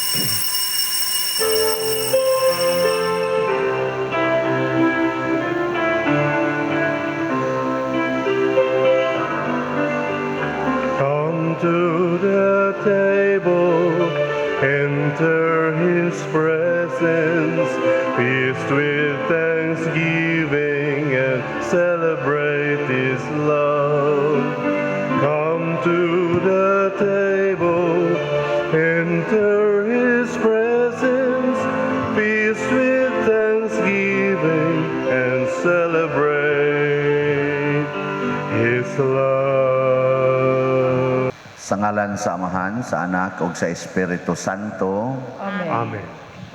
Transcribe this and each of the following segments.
Come to the table, enter his presence, feast with thanksgiving and celebrate his love. Come to the table, enter his presence, feast with thanksgiving and celebrate his love. Sa ngalan sa Amahan, sa Anak ug sa Espiritu Santo. Amen. Amen.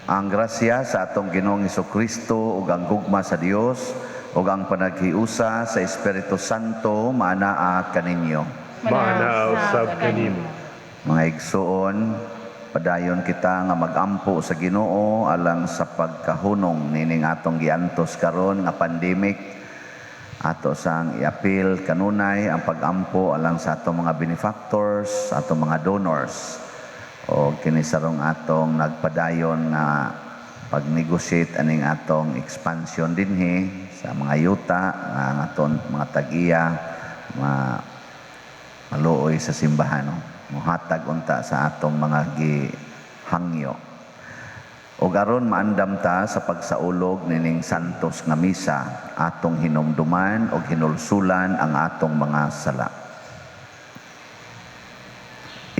Ang grasya sa atong Ginoong Kristo ug ang gugma sa Dios ug ang panaghiusa sa Espiritu Santo maanaa kaninyo. Maanaa usab kanimo. Mga igsuon, padayon kita nga magampo sa Ginoo alang sa pagkahunong nining atong giantos karon nga pandemic. Ato sang iapil kanunay ang pagampo alang sa atong mga benefactors, atong mga donors. O kini sarong atong nagpadayon nga pag-negotiate aning atong expansion dinhi sa mga yuta nga ang aton mga tag-iya ma maluoy sa simbahan, no? Muhatag unta sa atong mga gihangyo. Ug aron maandam ta sa pagsaulog nining santos nga misa, atong hinumduman og hinulsulan ang atong mga sala.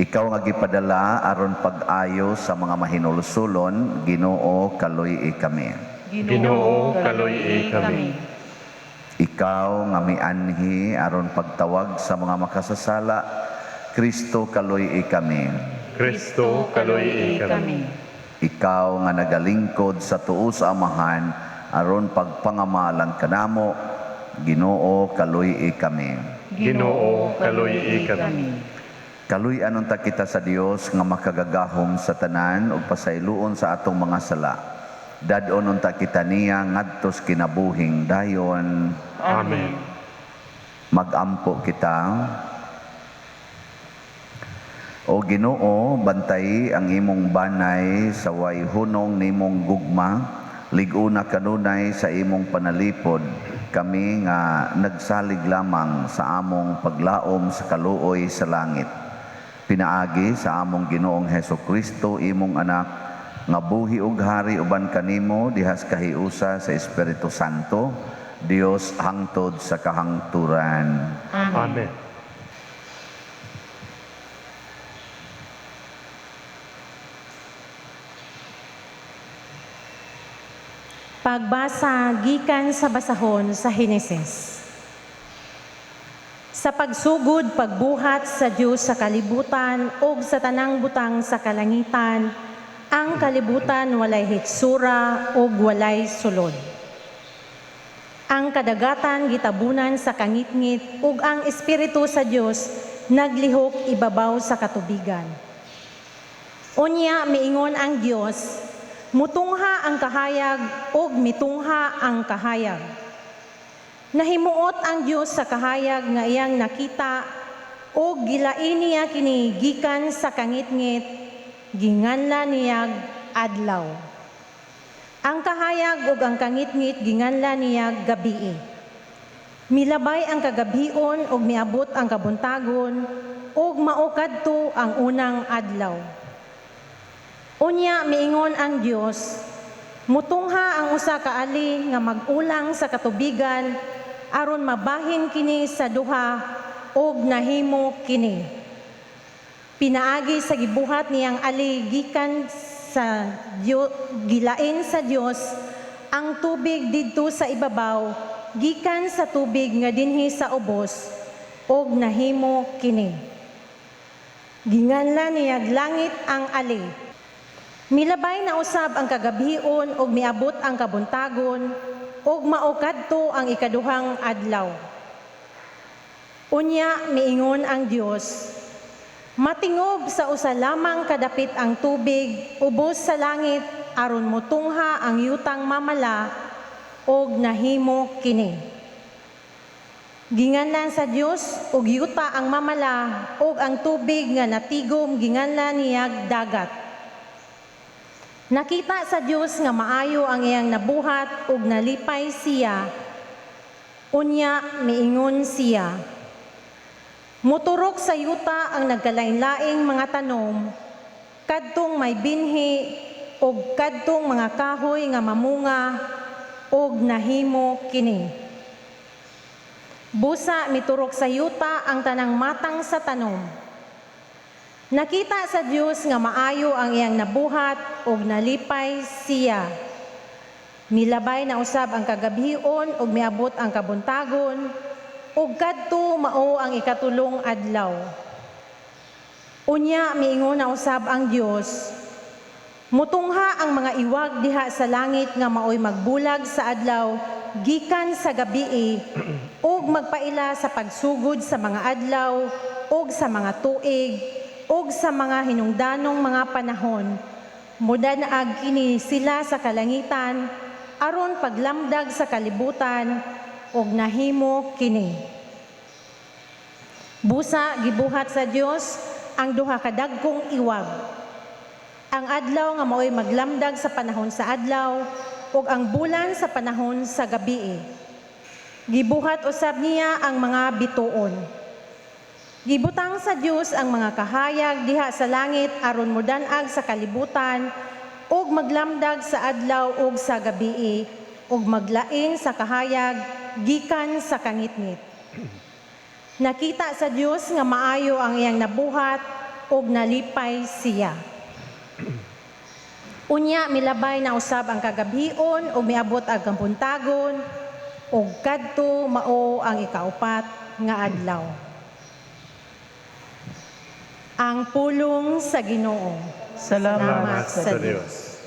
Ikaw nga gipadala aron pag-ayo sa mga mahinulsulon, Ginoo, kaluy-i kami. Ginoo, kaluy-i kami. Ikaw nga mianhi aron pagtawag sa mga makasasala, Kristo, kaluy-i kami. Kristo, kaluy-i kami. Ikaw nga nagalingkod sa tuo sa Amahan aron pagpangamalang kanamo, Ginoo, kaluy-i kami. Ginoo, kaluy-i kami. Kaluy-an unta kita sa Dios nga makagagahom sa tanan ug pasayloon sa atong mga sala. Dad-on unta kita niya ngadtos kinabuhing dayon. Amen. Magampo kita. O Ginoo, bantay ang imong banay sa way hunong nimong gugma, lig-una kanunay sa imong panalipod, kami nga nagsalig lamang sa among paglaom sa kaluoy sa langit. Pinaagi sa among Ginoong Heso Kristo, imong anak, nga buhi ug hari uban kanimo dihas kahiusa sa Espiritu Santo, Dios hangtod sa kahangturan. Amen. Pagbasa gikan sa basahon sa Henesis. Sa pagsugod pagbuhat sa Dios sa kalibutan ug sa tanang butang sa kalangitan, ang kalibutan walay hitsura ug walay sulod. Ang kadagatan gitabunan sa kangitngit ug ang espiritu sa Dios naglihok ibabaw sa katubigan. Unya miingon ang Dios, mutungha ang kahayag ug mitungha ang kahayag. Nahimuot ang Dios sa kahayag nga iyang nakita ug gilain niya kini gikan sa kangitngit, ginganlan niyag adlaw. Ang kahayag ug ang kangitngit ginganlan niyag gabii. Milabay ang kagabhion ug miabot ang kabuntagon ug mao kadto ang unang adlaw. Unya miingon ang Dios, mutungha ang usa ka ali nga mag-ulang sa katubigan aron mabahin kini sa duha ug nahimo kini. Pinaagi sa gibuhat niyang ali gikan sa gilain sa Dios ang tubig didto sa ibabaw gikan sa tubig nga dinhi sa ubos ug nahimo kini. Ginganlan niyag langit ang ali. Milabay na usab ang kagabhion ug miabot ang kabuntagon ug mao kadto ang ikaduhang adlaw. Unya miingon ang Dios, matingob sa usa lamang kadapit ang tubig ubos sa langit aron motungha ang yutang mamala ug nahimo kini. Ginganlan sa Dios og yuta ang mamala ug ang tubig nga natigom ginganlan niyag dagat. Nakita sa Dios nga maayo ang iyang nabuhat ug nalipay siya. Unya miingon siya: "Muturok sa yuta ang nagkalain-laing mga tanom, kadtong may binhi ug kadtong mga kahoy nga mamunga, ug nahimo kini. Busa miturok sa yuta ang tanang matang sa tanom." Nakita sa Dios nga maayo ang iyang nabuhat ug nalipay siya. Milabay na usab ang kagabhion ug miabot ang kabuntagon ug kadto mao ang ikatulong adlaw. Unya miingon na usab ang Dios: "Mutungha ang mga iwag diha sa langit nga maoy magbulag sa adlaw gikan sa gabii ug magpaila sa pagsugod sa mga adlaw ug sa mga tuig ug sa mga hinungdanong mga panahon. Mudan-ag kini sila sa kalangitan aron paglamdag sa kalibutan, ug nahimo kini." Busa gibuhat sa Dios ang duha ka dagkong iwag: ang adlaw nga maoy maglamdag sa panahon sa adlaw ug ang bulan sa panahon sa gabii. Gibuhat usab niya ang mga bituon. Gibutang sa Dios ang mga kahayag diha sa langit aron modan-ag sa kalibutan ug maglamdag sa adlaw ug sa gabii ug maglain sa kahayag gikan sa kangitngit. Nakita sa Dios nga maayo ang iyang nabuhat ug nalipay siya. Unya milabay na usab ang kagabhion ug miabot ang kabuntagon ug kadto mao ang ikaupat nga adlaw. Ang pulong sa Ginoo. Salamat Salamat sa Dios.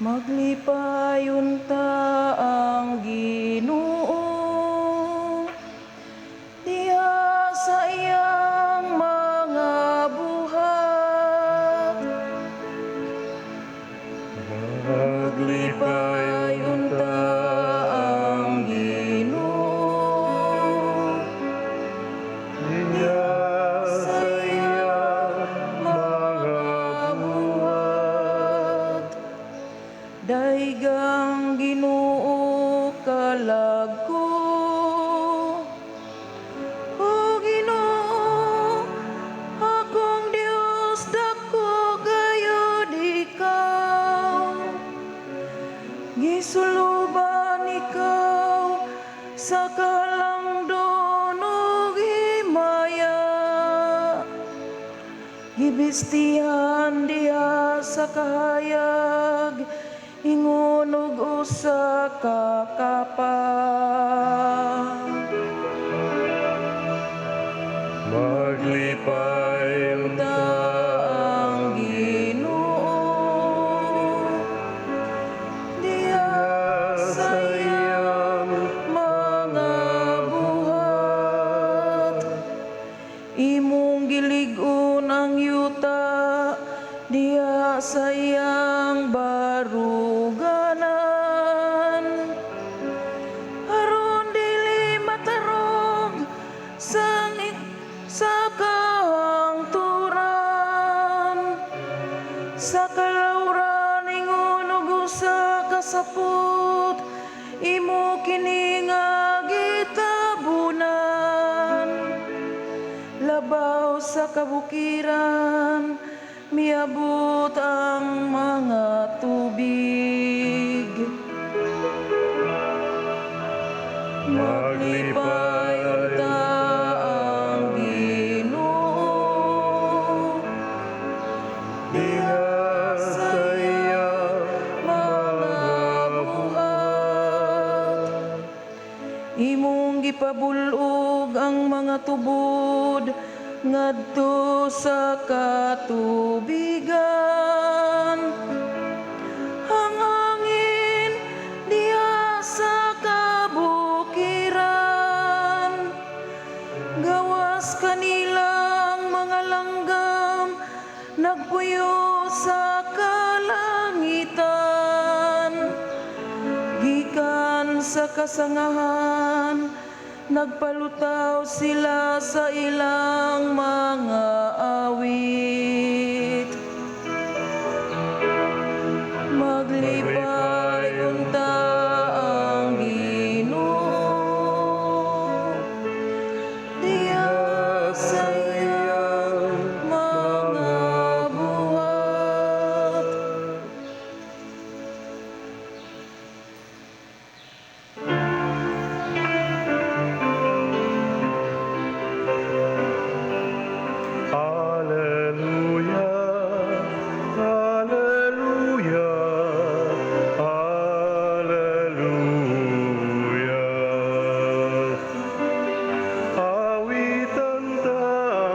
Maglipayon ta ang Ginoo diha sa iyang mga buhat. Maglipayon ta ang Ginoo diha sa iyang mga buhat. Daygang Ginoo kalag ko. O Ginoo, akong Dios, dako gayud ikaw. Gisuluban ikaw sa kalangdon ug himaya. Gibistihan diha sa kahayag, ingon og usa ka kapa. Maglipayon Ta ang Ginoo diha sa iyang mga buhat. Imong gilig-on ang yuta diha sa iyang baruganan, aron dili matarog sa kahangturan. Sa kalawran ingon og usa ka sapot, imo kini nga gitabunan. Labaw sa kabukiran miabot ang mga tubig. Maglipayon ta ang Ginoo diha sa iyang mga buhat. Imong gipabulog ang mga tubod ngadto sa katubigan. Ang hangin diha sa kabukiran. Gawas kanilang mga langgam nagpuyo sa kalangitan. Gikan sa kasangahan, nagpalutaw sila sa ilang mga awit. Maglipay unta ang Ginoo diha sa iyang mga buhat. Alleluia, Alleluia, Alleluia. Awitan ta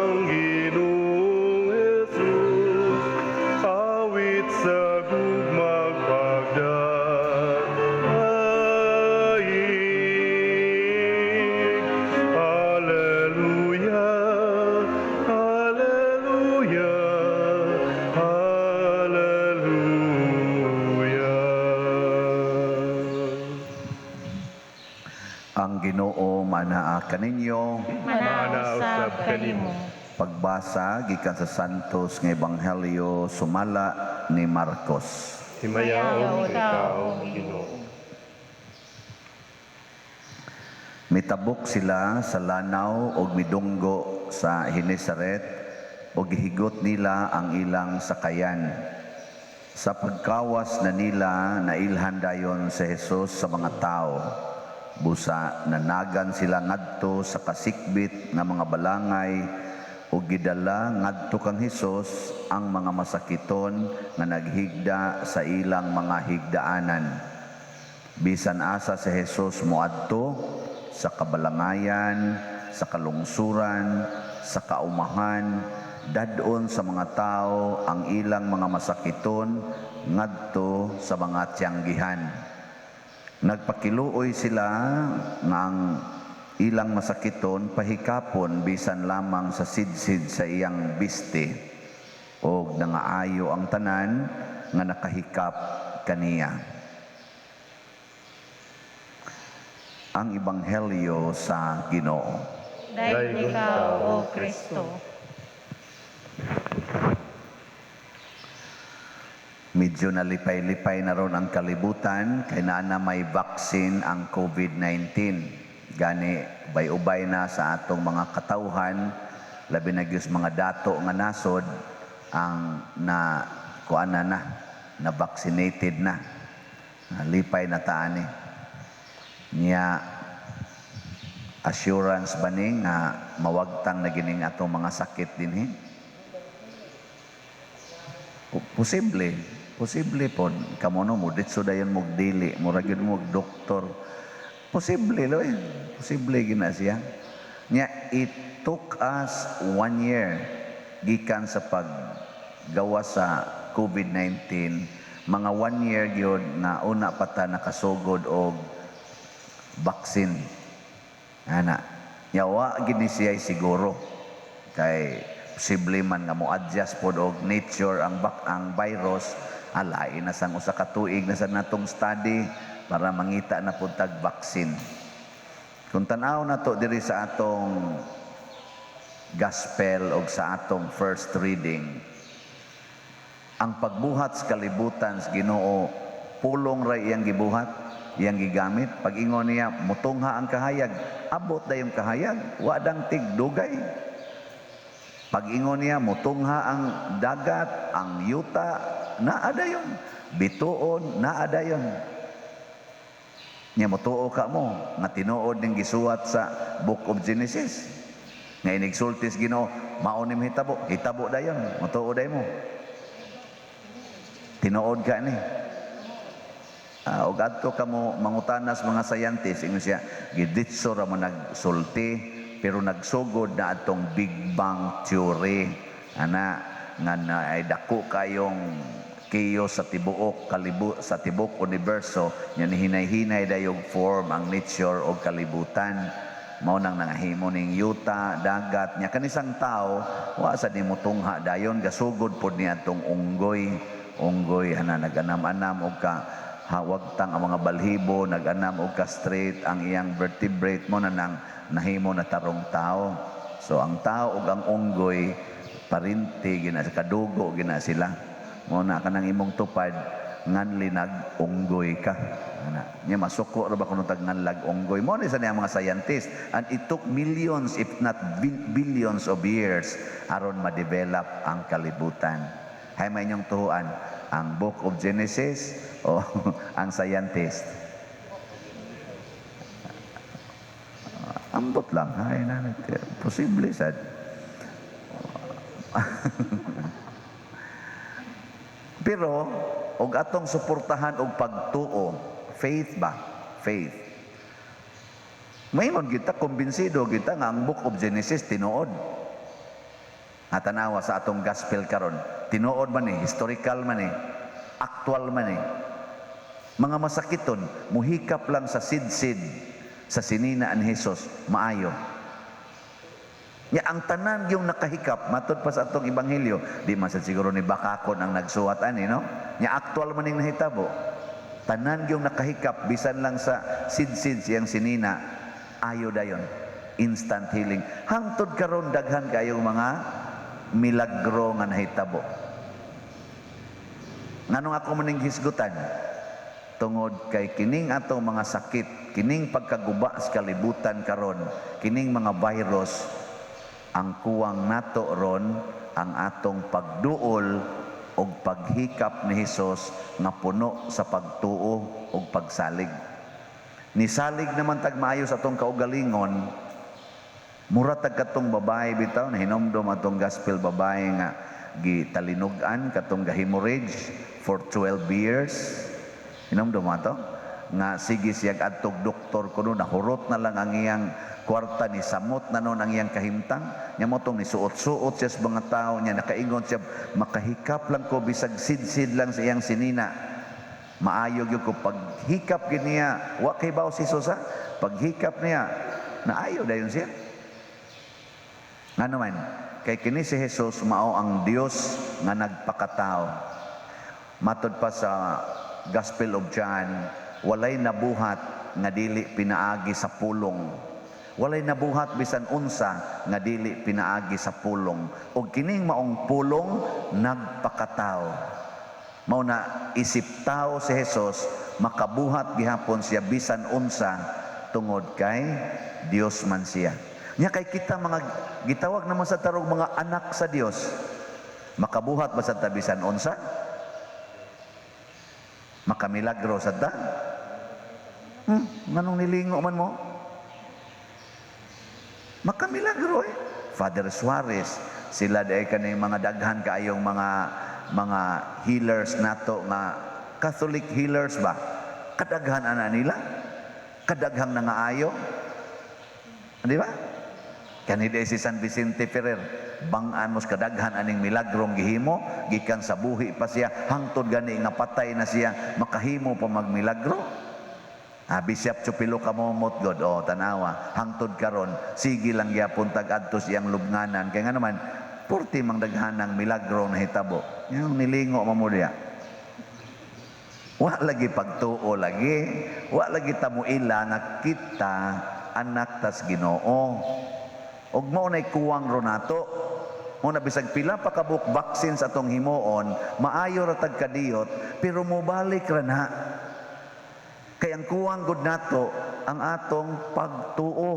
ang Ginoong Jesus, awit sa gugmag pagdaig. Alleluia, Alleluia, Alleluia. Ang Ginoo manaa kaninyo. Manaa usab kanimo. Pagbasa gikan sa Santos nga Ebanghelyo sumala ni Marcos. Himayaon ikaw, Ginoo. Mitabok sila sa lanaw og midunggo sa Genesaret og gihigot nila ang ilang sakayan. Sa pagkawas na nila, nailhan dayon si Jesus sa mga tao. Busa nanagan sila ngadto sa kasikbit nga mga balangay ug gidala ngadto kang Hesus ang mga masakiton nga naghigda sa ilang mga higdaanan. Bisan asa si Jesus moadto sa kabalangayan, sa kalungsuran, sa kaumahan, dadon sa mga tao ang ilang mga masakiton ngadto sa mga tiyanggihan. Nagpakiluoy sila nga ang ilang masakiton pahikapon bisan lamang sa sidsid sa iyang biste, og nangaayo ang tanan nga nakahikap kaniya. Ang Ebanghelyo sa Ginoo. Dayon ikaw, O Kristo. Medyo nalipay-lipay na ron ang kalibutan kay naa na may vaccine ang COVID-19. Gani ubay-ubay na sa atong mga katawhan, labi na gyud sa mga dato nga nasod ang na kuana na, na vaccinated na. Lipay na ta ani. Nya assurance ba ni nga mawagtang na gining atong mga sakit dinhi? Posible. Posible pod. Kamo no, mo ditso dayon mog dili, mura gyud mo doktor. Posible lo eh. Posible gina siya. Nya it took us 1 year gikan sa paggawa sa COVID-19, mga 1 year gyud nga una pa ta nakasugod og vaccine. Ana, yawa gid ni siya siguro kay posible man nga mo-adjust pod og nature ang ang virus, alain na sang usa ka tuig na sa natong study para mangita na pud tag vaccine. Kung tan-aw na to diri sa atong gospel og sa atong first reading, ang pagbuhat sa kalibutan sa Ginoo, pulong ra iyang gibuhat, iyang gigamit. Pag-ingon niya, mutungha ang kahayag, abot dayong kahayag, wa dang tigdugay. Pag-ingon niya, mutungha ang dagat, ang yuta, naa dayon. Bituon, naa dayon. Nya motuo ka mo nga tinuod ning gisuwat sa Book of Genesis. Nga inigsultis Ginoo, mao nim hitabo, hitabo dayon, motuo day mo. Tinuod ka ni. Og adto ka mo mangutanas mga scientist, ingon siya, giditso ra mo nagsulti, pero nagsugod na atong Big Bang Theory. Ana, nga na ay dako kayong chaos sa tibuok kalibu, sa tibuok universo, nya hinay-hinay dayog form ang nature og kalibutan. Mao nang nangahimo ning yuta, dagat, nya kanisang tao wa sa nimo tungha dayon, gasugod pod niya atong unggoy. Unggoy ana naganam-anam og ka hawagtang ang mga balhibo, nag-anam og ka-straight ang iyang vertebrate mo na nang nahimo na tarong tao. So ang tao ug ang unggoy parinti gina sa kadugo gina sila. Mo na kanang imong tupad nganli nag unggoy ka. Ana. Nya masuko ra ba kuno tag nganlag unggoy. Mo ni sa niya mga scientist, and it took millions, if not billions of years aron ma-develop ang kalibutan. Hay may inyong tuhuan ang Book of Genesis o ang scientist? Ambot lang. Hay na, posible sad. Pero og atong suportahan og pagtuo, faith ba? Faith. Maingon kita, kumbinsido kita nga ang Book of Genesis tinuod. Atanawa sa atong gospel karon, tinuod man ni, historical man ni, actual man ni. Mga masakiton, muhikap lang sa sidsid sa sinina ni Jesus, maayo. Nya ang tanan yung nakahikap matud pa sa atong ebanghelyo, di man sad siguro ni Bakakon ang nagsuwat ani, no? Nya actual man ning nahitabo. Tanan yung nakahikap bisan lang sa sidsid siyang sinina, ayo dayon. Instant healing. Hangtod karon daghan kayong mga milagro nga nahitabo. Nganong ako maning hisgutan? Tungod kay kining atong mga sakit, kining pagkaguba sa kalibutan karon, kining mga virus, ang kuwang nato ron ang atong pagduol og paghikap ni Hesus nga puno sa pagtuo og pagsalig. Nisalig naman tag maayo sa atong kaugalingon, mura tag katong babae bitaw na hinomdom atong gospel, babae nga gitalinog-an katong ga-hemorrhage for 12 years. Hinomdom ato nga sige siya adtog doktor kuno, nahurot na lang ang iyang kwarta, ni samot na noon ang iyang kahimtang nya, mo tong nisuot-suot siya sa mga tao nya, nakaingon siya, "Makahikap lang ko bisag sidsid lang sa iyang sinina, maayo gyud ko." Paghikap gyud niya, wa kay baw si Jesus ha, paghikap niya, naayo dayon siya. Ngano man? Kay kini si Jesus mao ang Dios nga nagpakatao. Matod pa sa Gospel of John, walay nabuhat nga dili pinaagi sa pulong. Walay nabuhat bisan unsa nga dili pinaagi sa pulong. Og kining maong pulong nagpakatao. Mao na isip tao si Jesus, makabuhat gihapon siya bisan unsa tungod kay Dios man siya. Nya kay kita mga gitawag naman sa tarong mga anak sa Dios, makabuhat ba sa bisan unsa? Makamilagro sa ta? Nganong nilingo man mo? Makamilagro eh. Father Suarez, sila dahil kaning mga daghan kaayong mga healers nato nga Catholic healers ba? Kadaghan ana nila? Kadaghang nangaayo? Di ba? Kani si San Vicente Ferrer, bangan mo sa kadaghan aning milagrong gihimo, gikan sa buhi pa siya, hangtod gani nga patay na siya, makahimo pa magmilagro. Bishop Chupilo kamomot god, oh, tanawa, hangtod karon, sige lang gyapon tag adto siyang lubnganan. Kay nga naman, purti mang daghanang milagro na hitabo. Yung nilingo mo diya. Wa lagi pagtuo lagi, wa lagi tamuila nga kita anak tas Ginoo. Og mao nay kuwang ro nato. Mo na bisag pila pa kabuk vaccine sa atong himuon, maayo ra tag kadiyot, pero mobalik ra na. Kay ang kuwang gud nato ang atong pagtuo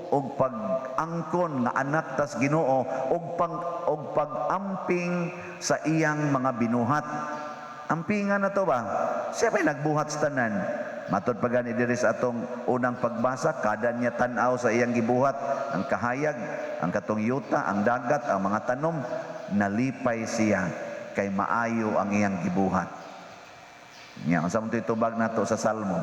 og pag-angkon nga anak tas Ginoo og pag-amping sa iyang mga binuhat. Ampingan na to ba? Siya may nagbuhat sa tanan. Matod pa gani diri sa atong unang pagbasa, kada niya tan-aw sa iyang gibuhat, ang kahayag, ang katong yuta, ang dagat, ang mga tanom, nalipay siya kay maayo ang iyang gibuhat. Nya, unsa man to'y tubag nato sa Salmo?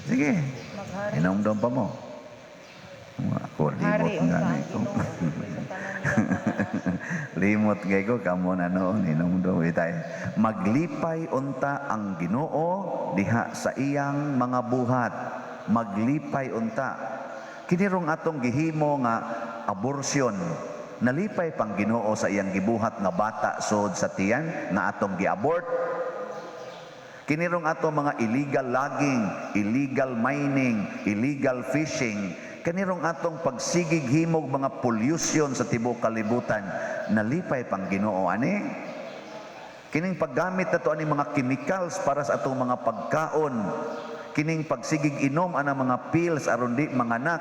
Sige. Inomdom pa mo. Ako, limot nga ni ko. Limot kay ko, kamo na noon, inomdom itay. Maglipay unta ang Ginoo diha sa iyang mga buhat. Maglipay unta. Kini rong atong gihimo nga abortion. Nalipay pang Ginoo sa iyang gibuhat nga bata sod sa tiyan nga atong giabort? Kinirong ato mga illegal logging, illegal mining, illegal fishing, kanirong atong pagsigig himog mga pollution sa tibuok kalibutan, nalipay pang Ginoo ani? Kining paggamit nato ani mga chemicals para sa atong mga pagkaon, kining pagsigig inom ana mga pills aron di manganak,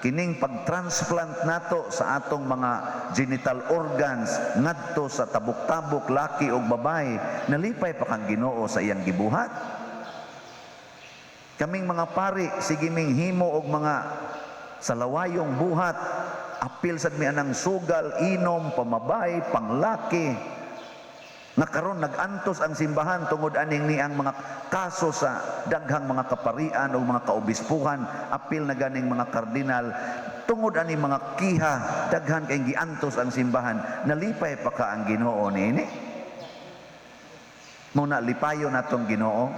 kining pagtransplant nato sa atong mga genital organs ngadto sa tabok-tabok, laki o babae, nalipay pa kang Ginoo sa iyang gibuhat? Kaming mga pari, sige ming himo og mga salawayong buhat, apil sad mi anang sugal, inom, pamabay, panglaki, nga karon nag-antos ang simbahan tungod aning ni ang mga kaso sa daghang mga kaparian o mga kaobispuhan, apil na ganing mga kardinal, tungod ani mga kiha, daghan kay giantos ang simbahan. Nalipay pa ka ang Ginoo niini? Mao na lipayo natong Ginoo,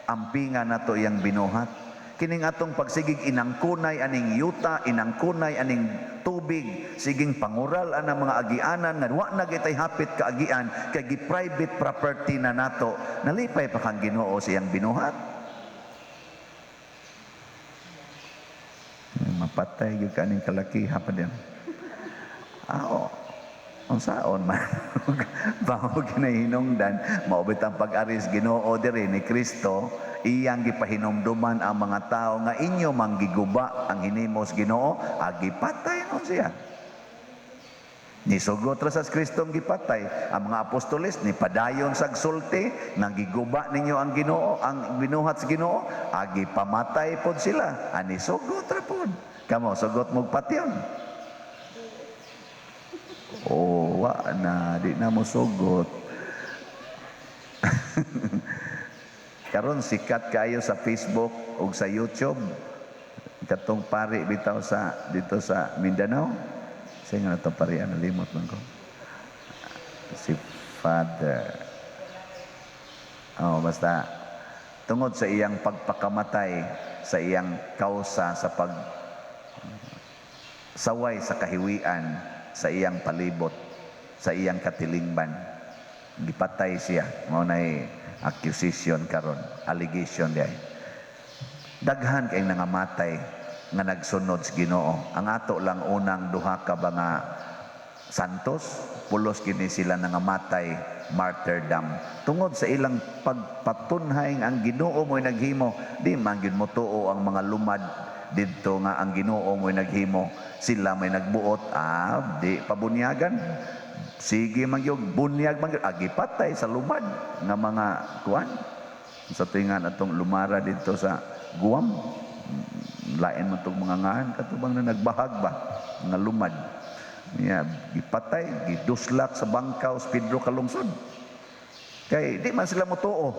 ampinga nato iyang binuhat. Kining atong pagsigig inangkunay aning yuta, inangkunay aning tubig, siging pangural ana mga agianan nga wa na gitay hapit kaagian kay gi private property na nato. Nalipay pa kang Ginoo sa iyang binuhat? Mapatay gyud kaning kalakiha pa din. Aw, unsaon man bago ginahinungdan, maubit ang pag-aris Ginoo diri ni Kristo, iyang gipahinumduman ang mga tao nga inyo manggiguba ang hinimos Ginoo, agi patay nun siya. Nisugot ra sa Kristong gipatay ang mga apostoles, ni padayon sa sulti nang giguba ninyo ang Ginoo, ang binuhat sa Ginoo, agi pamatay pod sila. Ani sugot ra pod kamo, sugot mo patyon. Oh, wa na, di na mo sugot. Karon sikat kayo sa Facebook ug sa YouTube katong pari bitaw sa dito sa Mindanao. Sa nga na pari, ano, limot man ko. Si Father. Oh, basta tungod sa iyang pagpakamatay sa iyang kausa sa pag saway sa kahiwian sa iyang palibot, sa iyang katilingban, gipatay siya. Mao nay accusation karon, allegation diay. Daghan kay nangamatay nga nagsunod sa Ginoo. Ang ato lang unang duha ka ba nga santos, pulos kini sila nangamatay martyrdom tungod sa ilang pagpatunhay ang Ginoo mo'y naghimo. Di man gyud motuo ang mga lumad didto nga ang Ginoo mo'y naghimo, sila may nagbuot. Ah, di pabunyagan, sige man gyud bunyag man gyud, agi patay sa lumad nga mga kuan sa tingan atong lumara didto sa Guam. Lain man tong mga ngahan katubang na nagbahag ba nga lumad niya, gipatay, giduslak sa bangkaw sa Pedro Calungsod kay di man sila motuo.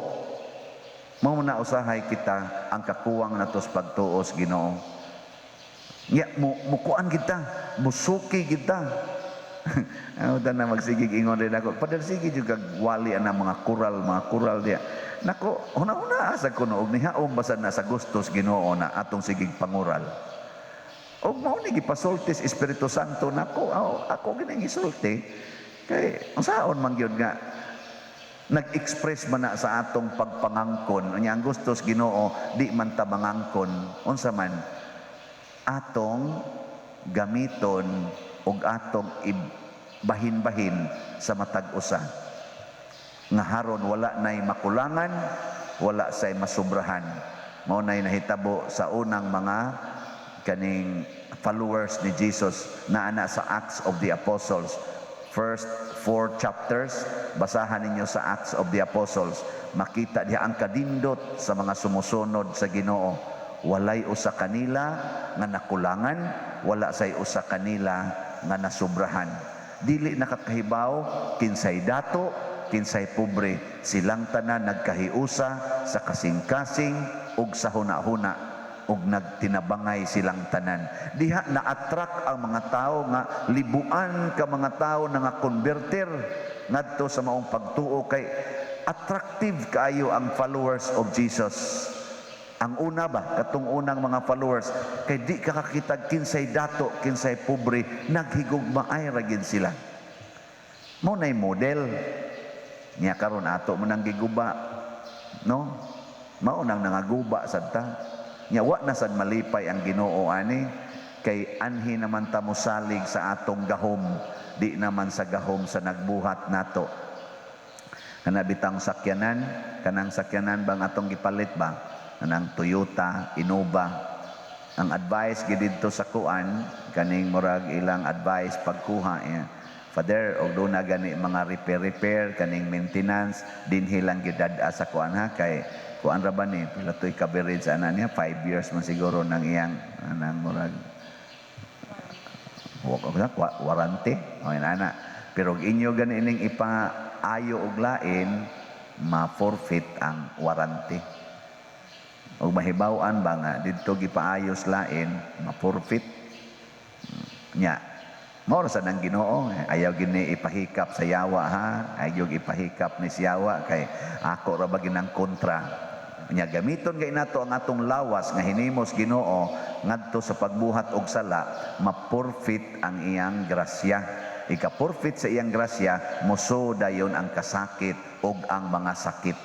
Mao na usahay kita ang kakuwang natos pagtuo sa Ginoo. Ya, mo mukuan kita, musuki kita. Ano na magsigig ingon rin ako. Padal sige jud kag wali ana mga kural diya. Nako, una-una asa kuno og nihaom basta na sa gustos Ginoo na atong sigig pangural. Og mao ni gipasulti sa Espiritu Santo nako, aw, ako gini gisulti. Kay unsaon man gyud nga nag-express man na sa atong pagpangangkon. Unya ang gustos Ginoo di man ta mangangkon, unsa man atong gamiton og atong ibahin-bahin sa matag usa nga haron wala nay makulangan, wala say masubrahan. Mao nay nahitabo sa unang mga kaning followers ni Jesus na ana sa Acts of the Apostles. First 4 chapters, basahan ninyo sa Acts of the Apostles. Makita diha ang kadindot sa mga sumusunod sa Ginoo. Walay usa kanila nga nakulangan, wala say usa kanila nga nasubrahan. Dili nakakahibaw kinsay dato, kinsay pobre. Silang tanan nagkahiusa sa kasing-kasing ug sa huna-huna ug nagtinabangay silang tanan. Diha na-attract ang mga tao nga libuan ka mga tao na nga converter ngadto sa maong pagtuo kay attractive kaayo ang followers of Jesus. Ang una ba, katong unang mga followers, kay di ka kakita kinsay dato, kinsay pobre, naghigugmaay ra gid sila. Mao nay model. Nya karon ato mo nang giguba, no? Mao nang nangaguba sad ta. Nya wa na sad malipay ang Ginoo ani, kay anhi naman ta mosalig sa atong gahom, di naman sa gahom sa nagbuhat nato. Kana bitang sakyanan, kanang sakyanan bang atong gipalit ba? Kanang Toyota Innova. Ang advice gid didto sa kuan, kaning murag ilang advice pagkuha, eh. Father, og duna gani mga repair-repair, kaning maintenance, dinhi lang gyud sa kuan ha, kay kuan ra ba ni, pila to'y coverage ana niya, 5 years man siguro nang iyang anang murag warranty o ana. Pero og inyo gani ining ipaayo og lain, ma-forfeit ang warranty. Og mahibaw-an ba nga didto gipaayos lain, ma-forfeit nya. Mao ra sad ang Ginoo, ayaw gini ipahikap sa yawa ha, ayaw ipahikap ni siyawa kay ako ra ba ginang kontra. Nya gamiton kay nato ang atong lawas nga hinimos Ginoo ngadto sa pagbuhat og sala, ma-forfeit ang iyang grasya. Ika-forfeit sa iyang grasya, moso dayon ang kasakit og ang mga sakit.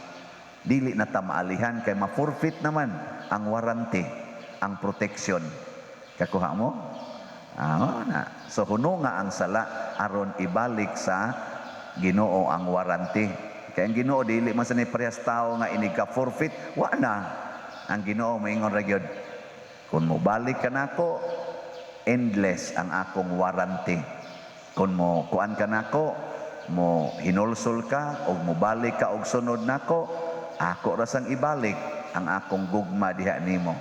Dili na ta maalihan kay ma-forfeit naman ang warranty, ang protection. Kakuha mo? Ah, na. So huno nga ang sala aron ibalik sa Ginoo ang warranty. Kay ang Ginoo dili man sa ni parehas tao nga inig ka forfeit, wa na. Ang Ginoo moingon ra gyud, kung mobalik ka nako, endless ang akong warranty. Kung mo kuan ka nako, mo hinulsol ka og mobalik ka og sunod nako, ako ra sang ibalik ang akong gugma diha nimo.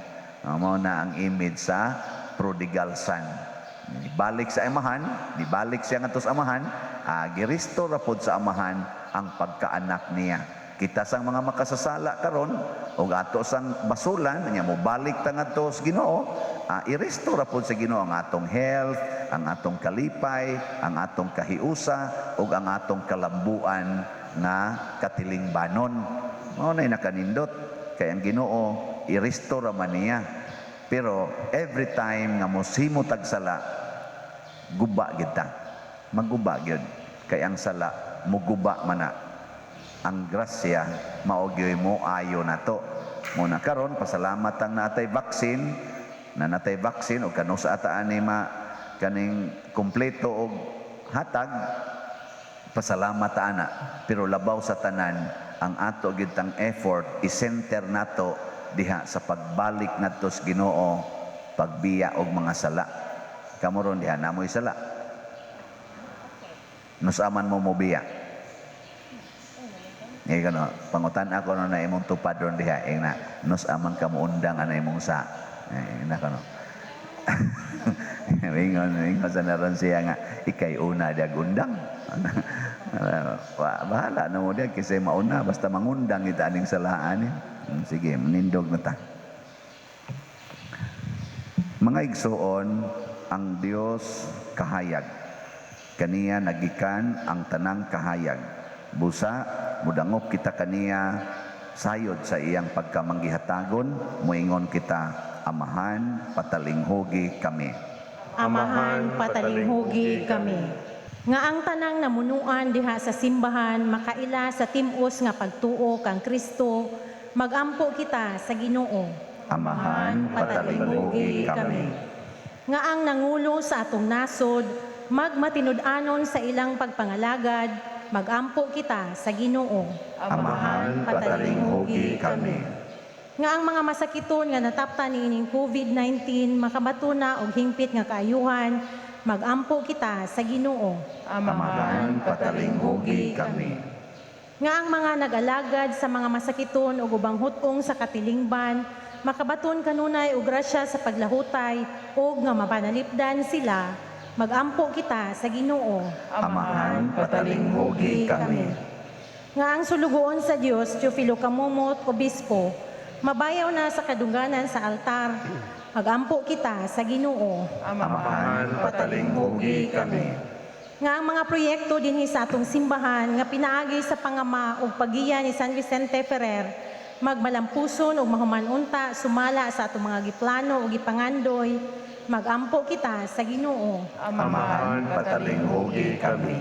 Mao na ang image sa prodigal son. Nibalik sa amahan, nibalik siya ngadto sa amahan, girestore ra pod sa amahan ang pagkaanak niya. Kita sang mga makasasala karon og ato sang basulan nya mobalik ta ngadto sa Ginoo, i-restore ra pod sa Ginoo ang atong health, ang atong kalipay, ang atong kahiusa ug ang atong kalambuan nga katilingbanon. Mao nay nakanindot kay ang Ginoo i-restore man niya. Pero every time nga mosimo tag sala, guba gid ta. Maguba gyud kay ang sala muguba man na. Ang grasya mao gyud mo ayo nato. Mo na karon pasalamat ang natay vaccine, na natay vaccine og kanus ata ani ma kaning kompleto og hatag, pasalamat ta ana. Pero labaw sa tanan ang ato gyud tang effort i-center nato diha sa pagbalik ngadto sa Ginoo, pagbiya og mga sala. Kamo ron diha namoy sala. Nusaman mo mobiya. Ngayon kano, pangutan ako no na imong tupad ron diha, eh, na nusaman ka mo undang ana imong sa. Eh, na kano. Ingon, ingon sa naron siya nga ikay una diag undang. Bahala na mo diag kasi mauna basta mangundang ita aning salaan. Eh. Sige, manindog na ta. Mga igsuon, ang Dios kahayag. Kaniya nagikan ang tanang kahayag. Busa, mudangop kita kaniya sayod sa iyang pagkamanggihatagon, moingon kita, Amahan, patalinghugi kami. Amahan, patalinghugi kami. Nga ang tanang namunuan diha sa simbahan makaila sa tim-os nga pagtuo kang Kristo, magampo kita sa Ginoo. Amahan, patalinghugi kami. Nga ang nangulo sa atong nasod, magmatinud-anon sa ilang pagpangalagad, magampo kita sa Ginoo. Amahan, patalinghugi kami. Nga ang mga masakiton nga nataptan niining COVID-19 makabato na og hingpit nga kaayuhan, magampo kita sa Ginoo. Amahan, patalinghugi kami. Nga ang mga nag-alagad sa mga masakiton ug ubang hut-ong sa katilingban, makabaton kanunay og grasya sa paglahutay ug nga mapanalipdan sila, magampo kita sa Ginoo. Amahan, patalinghugi kami. Nga ang sulugoon sa Dios, Teofilo Camomot, Obispo, mabayaw na sa kadungganan sa altar, magampo kita sa Ginoo. Amahan, patalinghugi kami. Nga ang mga proyekto dinhi sa atong simbahan nga pinaagi sa pangama ug paggiya ni San Vicente Ferrer, Magmalampuson ug mahuman unta sumala sa atong mga giplano ug gipangandoy, magampo kita sa Ginoo. Amahan, patalinghugi kami.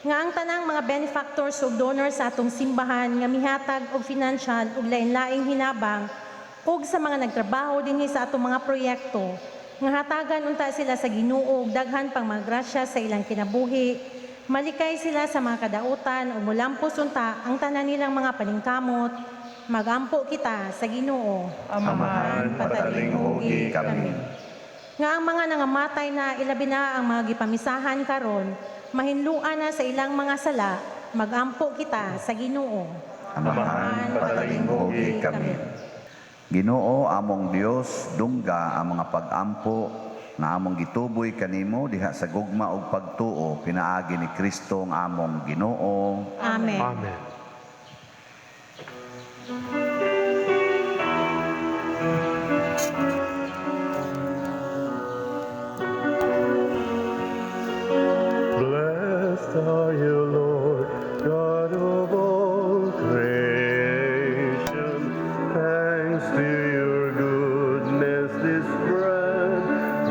Nga ang tanang mga benefactors ug donors sa atong simbahan nga mihatag og financial ug lain-laing hinabang ug sa mga nagtrabaho dinhi sa atong mga proyekto, nga hatagan unta sila sa Ginoo og daghan pang mga grasya sa ilang kinabuhi, malikay sila sa mga kadautan ug molampos unta ang tanan nilang mga paningkamot, magampo kita sa Ginoo. Amahan, patalinghugi kami. Nga ang mga nangamatay na, ilabi na ang mga gipamisahan karon, mahinluan na sa ilang mga sala, magampo kita sa Ginoo. Amahan, patalinghugi kami. Ginoo among Dios, dungga ang mga pag-ampo nga among gituboy kanimo diha sa gugma ug pagtuo pinaagi ni Kristo ang among Ginoo. Amen. Amen. Blessed are you, Lord, God of all creation. Thanks to your goodness, this bread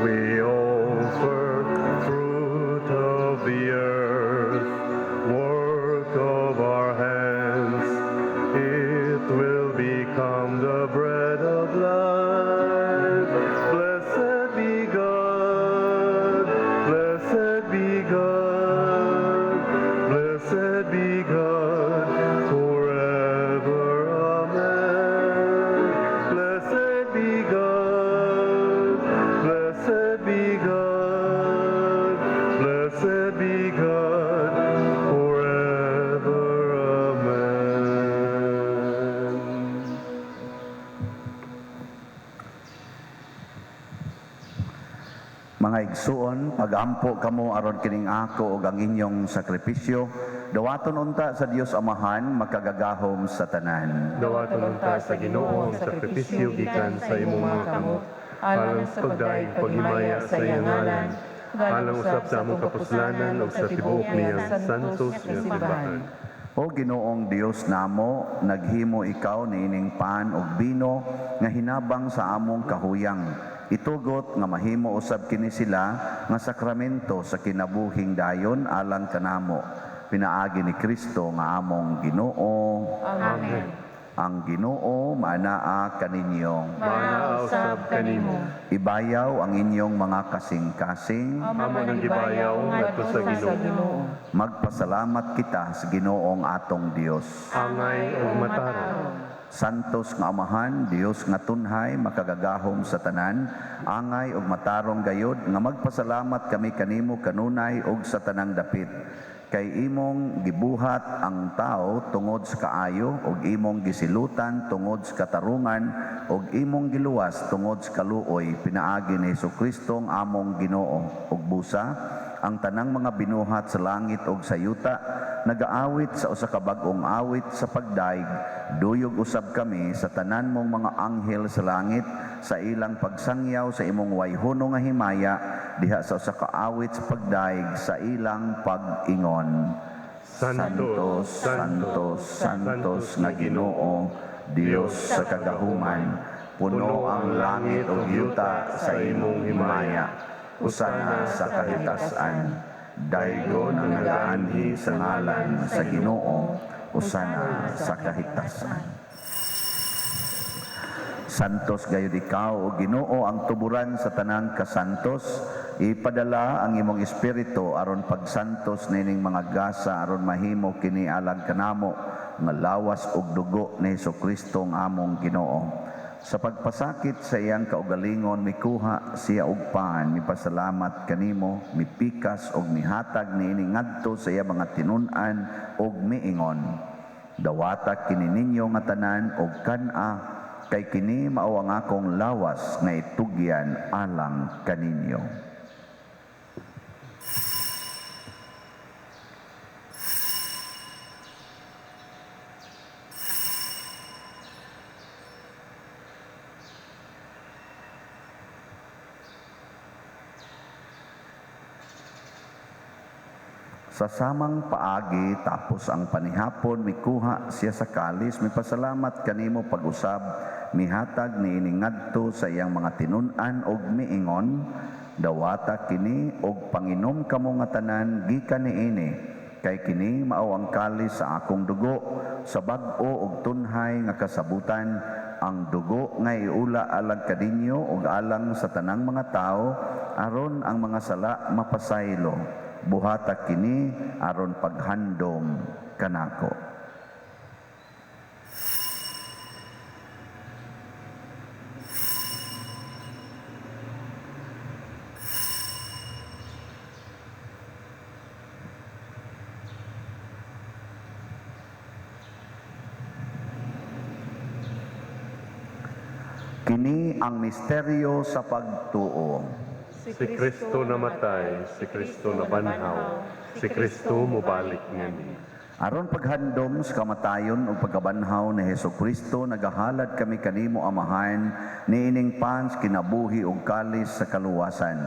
we offer, fruit of the earth, work of our hands. It will become the bread of life. Blessed be God, blessed be God, blessed be God forever. Amen. Blessed be God, blessed be God, blessed be God forever. Amen. Mga igsuon, pagampo kamo aron kining ako ug ang inyong sakripisyo, dawaton unta sa Dios Amahan makagagahom sa tanan. Dawaton unta sa Ginoo ang sakripisyo gikan sa imong mga kamot, alang sa pagdayeg paghimaya sa iyang ngalan, alang usab sa among kapuslanan ug sa tibuok niyang santos nga simbahan. O Ginoong Dios namo, naghimo ikaw niining pan ug bino nga hinabang sa among kahuyang. Itugot nga mahimo usab kini sila nga sakramento sa kinabuhing dayon alang kanamo. Pinaagi ni Kristo nga among Ginoo. Amen. Ang Ginoo maanaa kaninyo. Maanaa usab kanimo. Ibayaw ang inyong mga kasing-kasing. Amo nang gibayaw ngadto sa Ginoo. Magpasalamat kita sa Ginoong atong Dios. Angay ug matarong. Santos nga Amahan, Dios nga tunhay, makagagahom sa tanan, angay ug matarong gayod nga magpasalamat kami kanimo kanunay ug sa tanang dapit. Kay imong gibuhat ang tao tungod sa kaayo ug imong gisilutan tungod sa katarungan ug imong giluwas tungod sa kaluoy pinaagi ni Hesukristo ang among Ginoo. Ug busa ang tanang mga binuhat sa langit ug sa yuta nagaawit sa usa ka bag-ong awit sa pagdaig, duyog usab kami sa tanan mong mga anghel sa langit sa ilang pagsangyaw sa imong wayhono nga himaya diha sa usa ka awit sa pagdaig sa ilang pag-ingon: Santo, Santos, Santos nga Ginoo, Dios sa kagahuman, puno ang langit ug yuta sa imong himaya. Usana sa kahitasan. Daygon ang nagaanhi sa ngalan sa Ginoo, usana sa kahitasan. Santos gayud ikaw, o Ginoo, ang tuburan sa tanang kasantos. Ipadala ang imong espiritu aron pagsantos nining mga gasa aron mahimo kini alang kanamo nga lawas ug dugo ni Hesukristo ang among Ginoo. Sa pagpasakit sa iyang kaugalingon, mikuha siya og pan, mipasalamat kanimo, mipikas og mihatag niini ngadto sa iya mga tinun-an og miingon: "Dawata kini ninyo nga tanan og kan-a, kay kini mao ang akong lawas nga itugyan alang kaninyo." Sa samang paagi, tapos ang panihapon, mikuha siya sa kalis, mipasalamat kanimo pag-usab, mihatag niini ngadto sa iyang mga tinun-an og miingon, "Dawata kini og panginom kamo nga tanan gikan niini, kay kini mao ang kalis sa akong dugo, sa bag-o og tunhay nga kasabutan, ang dugo nga iula alang kaninyo ug alang sa tanang mga tawo aron ang mga sala mapasaylo. Buhata kini aron paghandom kanako." Kini ang misteryo sa pagtuo. Si Kristo namatay, si Kristo nabanhaw, si Kristo mobalik ngani. Aron paghandom sa kamatayon ug pagkabanhaw ni Hesukristo, nagahalad kami kanimo, Amahan, niining pans kinabuhi ug kalis sa kaluwasan.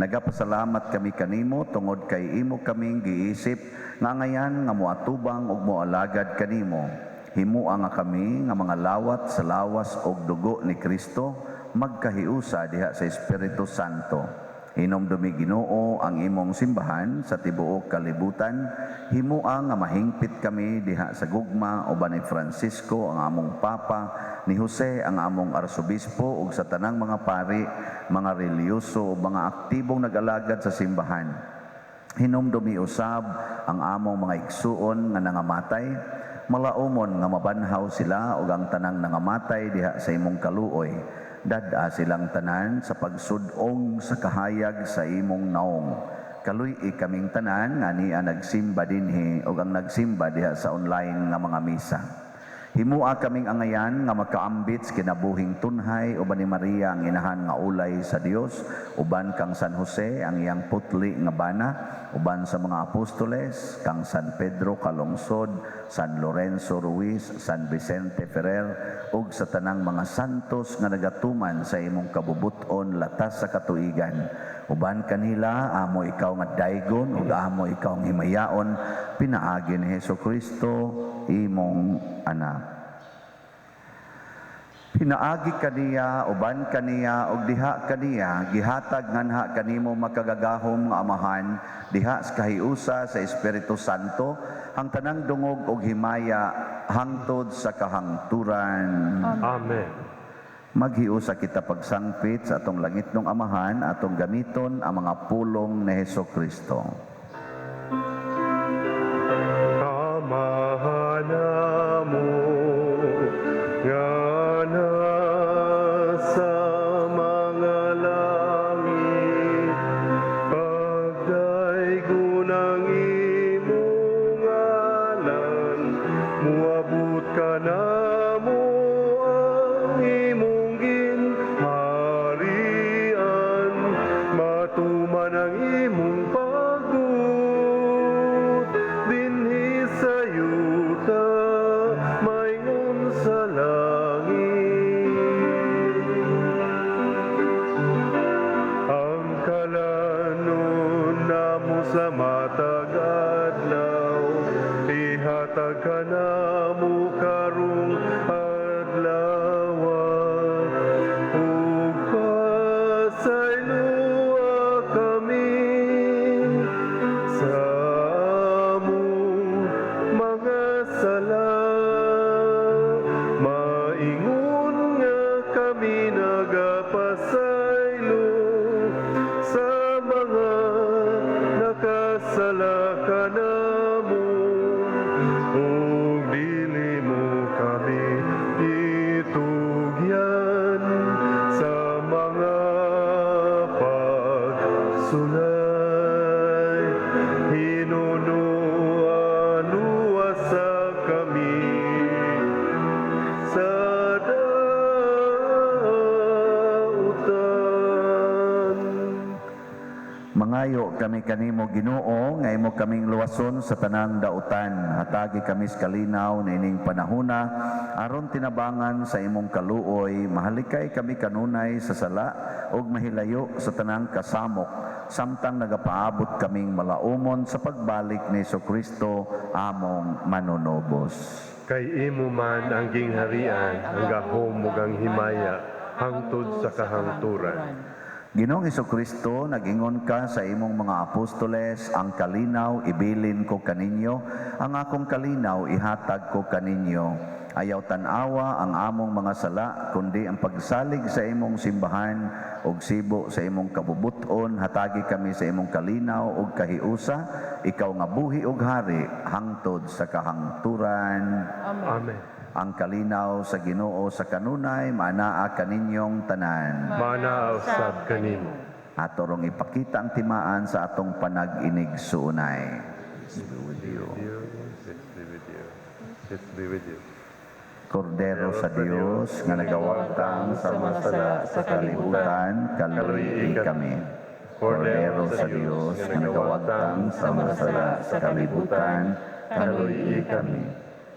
Nagapasalamat kami kanimo tungod kay imo kaming giisip nga ngayan nga moatubang ug moalagad kanimo. Himua nga kami nga mga lawat sa lawas ug dugo ni Kristo magkahiusa diha sa Espiritu Santo. Hinomdumi, Ginoo, ang imong simbahan sa tibuok kalibutan. Himua nga mahingpit kami diha sa gugma uban ni Francisco ang among Papa, ni Jose ang among Arsobispo ug sa tanang mga pari, mga relihiyoso ug mga aktibong nag-alagad sa simbahan. Hinumdumi usab ang among mga igsuon nga nangamatay, malaumon nga mabanhaw sila ug ang tanang nangamatay diha sa imong kaluoy. Dad-a silang tanan sa pagsud-ong sa kahayag sa imong naong. Kaluy-i kaming tanan nga niya nagsimba dinhi ug ang nagsimba diha sa online nga mga misa. Himua kaming angayan nga makaambit sa kinabuhing tunhay uban ni Maria ang inahan nga ulay sa Dios, uban kang San Jose ang iyang putli nga bana, uban sa mga apostoles kang San Pedro Calungsod, San Lorenzo Ruiz, San Vicente Ferrer ug sa tanang mga santos nga nagatuman sa imong kabubut-on latas sa katuigan. Uban kanila amo ikaw nga daygon ug amo ikaw nga himayaon pinaagi ni Hesukristo imong anak. Pinaagi kaniya, uban kaniya, ug diha kaniya, gihatag nganha kanimo makagagahom nga Amahan, diha sa kahiusa sa Espiritu Santo, ang tanang dungog ug himaya hangtod sa kahangturan. Amen. Maghiusa kita pagsangpit sa atong langitnong Amahan, atong gamiton ang mga pulong ni Hesukristo. Amahan namo nga nasa mga langit, pagdaygon ang imong ngalan, muabot kanamo ang imong ginharian, matuman ang imong pagbuot dinhi sa yuta maingon sa langit. Ang kalanon namo sa matag adlaw, ihatag kanamo karong adlaw, ug pasayloa kami sa among mga sala, maingon nga kami nagapasaylo sa mga nakasala kanamo, ug dili mo kami itugyan sa mga pagsulay. Hinunua, luwasa kami. Kami kanimo, Ginoo, nga imo kaming luwason sa tanang dautan. Hatagi kami sa kalinaw niining panahuna aron tinabangan sa imong kaluoy, mahalikay kami kanunay sa sala ug mahilayo sa tanang kasamok samtang nagapaabot kaming malaumon sa pagbalik ni Kristo among manunubos. Kay imo man ang gingharian, ang gahom ug ang himaya, hangtod sa kahangturan. Ginoong Kristo, nag-ingon ka sa imong mga apostoles, "Ang kalinaw ibilin ko kaninyo, ang akong kalinaw ihatag ko kaninyo." Ayaw tan-awa ang among mga sala, kundi ang pagsalig sa imong simbahan ug sibo sa imong kabubuton, hatagi kami sa imong kalinaw ug kahiusa, ikaw nga buhi ug hari hangtod sa kahangturan. Amen. Amen. Ang kalinaw sa Ginoo sa kanunay maanaa kaninyong tanan. Maanaa usab kanimo. Ato rong ipakita ang timaan sa atong panag-inigsuonay. Peace be with you. Peace be with you. Peace be with you. Kordero sa Dios nga nagawagtang sa mga sala sa kalibutan, kaluy kami. Kordero sa Dios nga nagawagtang sa mga sala sa kalibutan, kaluy kami.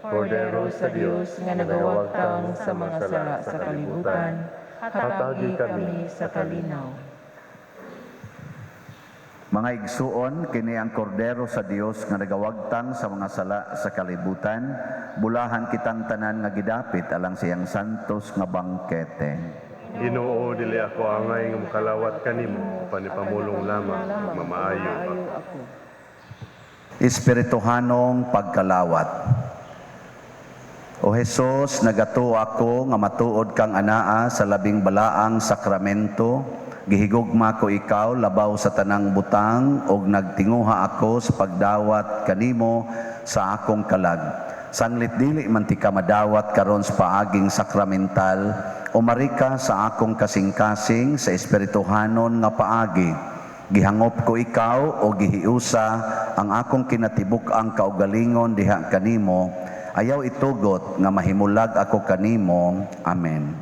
Kordero sa Dios nga nagawagtang sa mga sala sa kalibutan, hatagi kami sa kalinaw. Mga igsuon, kini ang kordero sa Dios nga nagawagtang sa mga sala sa kalibutan. Bulahan kitang tanan nga gidapit alang siyang santos nga bangkete. Ginoo, dili ako angay nga mokalawat kanimo, apan ipamulong lamang ug mamaayo ako. Ako. Espirituhanong pagkalawat. O Hesus, nagatuo ako nga matuod kang anaa sa labing balaang sakramento. Gihigugma ko ikaw labaw sa tanang butang ug nagtinguha ako sa pagdawat kanimo sa akong kalag. Sanglit dili man tika madawat karon sa paaging sakramental, umari ka sa akong kasing-kasing sa espirituhanon nga paagi. Gihangop ko ikaw o gihiusa ang akong kinatibuk-ang kaugalingon diha kanimo. Ayaw itugot nga mahimulag ako kanimo. Amen.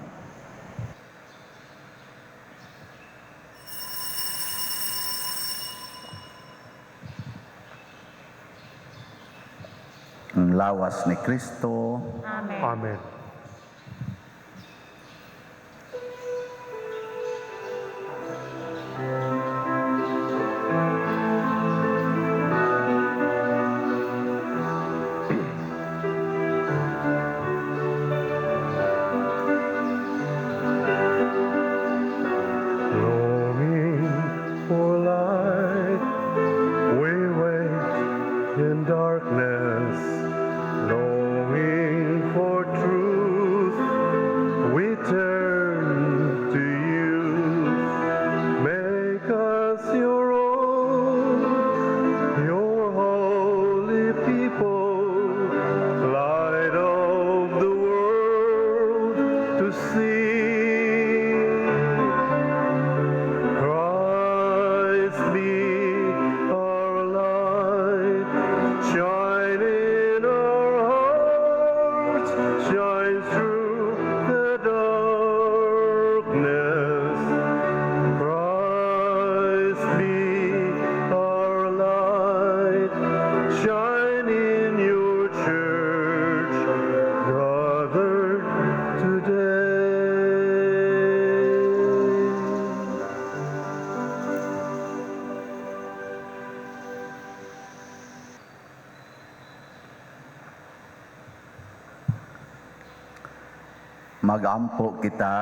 Ang lawas ni Kristo. Amen. Amen. Longing for light, we wait in darkness. Longing for truth, we turn to you. Make us your own, your holy people, light of the world to see. Christ be our light, shine in our hearts, shine through the darkness. Christ be our light, shine in your church, gathered today. Magampo kita.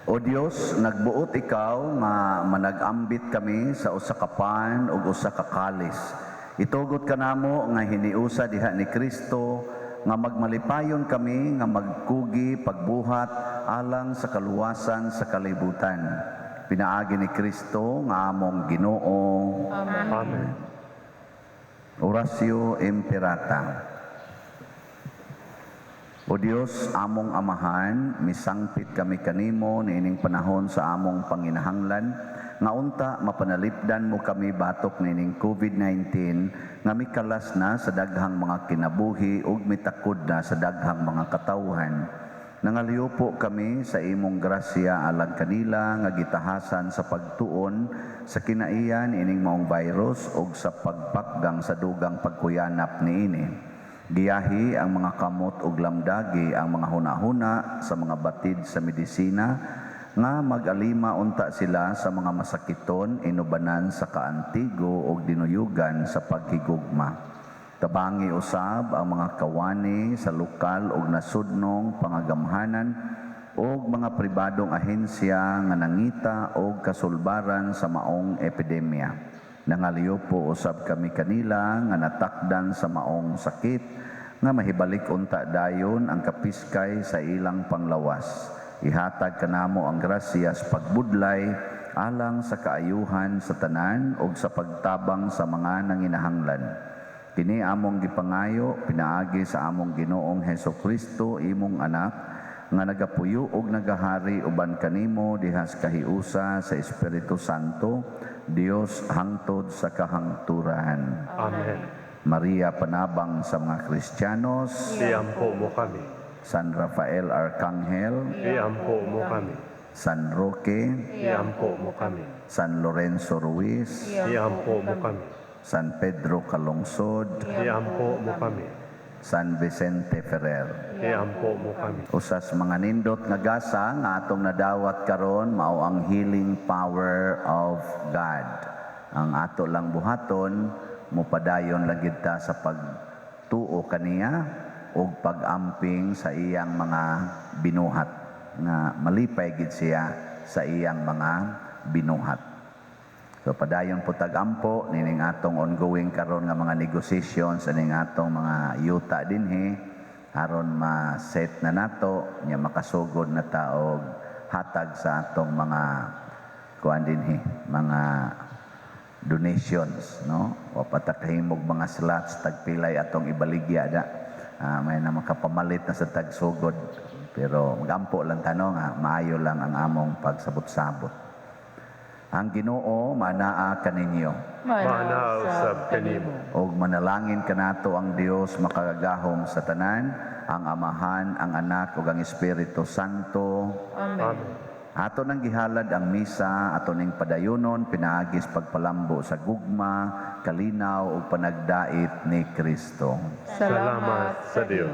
O Dios, nagbuot ikaw nga manag-ambit kami sa usa ka pan ug usa ka kalis. Itugot kanamo nga hiniusa diha ni Kristo nga magmalipayon kami nga magkugi pagbuhat alang sa kaluwasan sa kalibutan. Pinaagi ni Kristo nga among Ginoo. Amen. Amen. Oratio Imperata. O Dios, among amahan, misangpit kami kanimo niining panahon sa among panginahanglan, nga unta mapanalipdan mo kami batok niining COVID-19 nga mikalas na sa daghang mga kinabuhi ug mitakod na sa daghang mga katawhan. Nangaliupo kami sa imong grasya alang kanila nga gitahasan sa pagtuon sa kinaiyan ining maong virus ug sa pagpakgang sa dugang pagkuyanap niini. Giyahi ang mga kamot ug lamdagi ang mga hunahuna sa mga batid sa medisina nga mag-alima unta sila sa mga masakiton inubanan sa kaantigo ug dinuyugan sa paghigugma. Tabangi usab ang mga kawani sa lokal ug nasudnong pangagamhanan ug mga pribadong ahensya nga nangita og kasulbaran sa maong epidemya. Nangaliupo usab kami kanila nga natakdan sa maong sakit nga mahibalik unta dayon ang kapiskay sa ilang panglawas. Ihatag kanamo ang grasya sa pagbudlay alang sa kaayuhan sa tanan ug sa pagtabang sa mga nanginahanglan. Kini among gipangayo pinaagi sa among Ginoong Heso Kristo, imong anak, nga nagapuyo og nagahari uban kanimo diha sa kahiusa sa Espiritu Santo, Dios, hangtod sa kahangturan. Amen. Maria, panabang sa mga Kristiyanos, Iampo mo kami. San Rafael Arcangel, Iampo mo kami. San Roque, Iampo mo kami. San Lorenzo Ruiz, Iampo mo kami. San Pedro Calungsod, Iampo mo kami. San Vicente Ferrer. Iampo mo kami. Usas mga nindot nga gasa nga atong nadawat karon mao ang healing power of God. Ang ato lang buhaton, mopadayon lang gid ta sa pagtuo kaniya ug pag-amping sa iyang mga binuhat, nga malipay gid siya sa iyang mga binuhat. So padayon po tag-ampo nining atong ongoing karon nga mga negotiations aning atong mga yuta dinhi aron ma-set na nato nya makasugod na ta og hatag sa atong mga kuan dinhi, mga donations, no? Wa pa ta kahimog mga slots, tagpilay atong ibaligya da. May na makapamalit na sa tagsugod, pero magampo lang tanong, maayo lang ang among pagsabot-sabot. Ang Ginoo manaa kaninyo. Manaa usab kanimo. Og manalangin kanato ang Dios makagagahom sa tanan, ang Amahan, ang Anak ug ang Espiritu Santo. Amen. Amen. Ato nang gihalad ang misa, ato ning padayonon pinaagis pagpalambo sa gugma, kalinaw ug panagdait ni Kristo. Salamat sa Dios.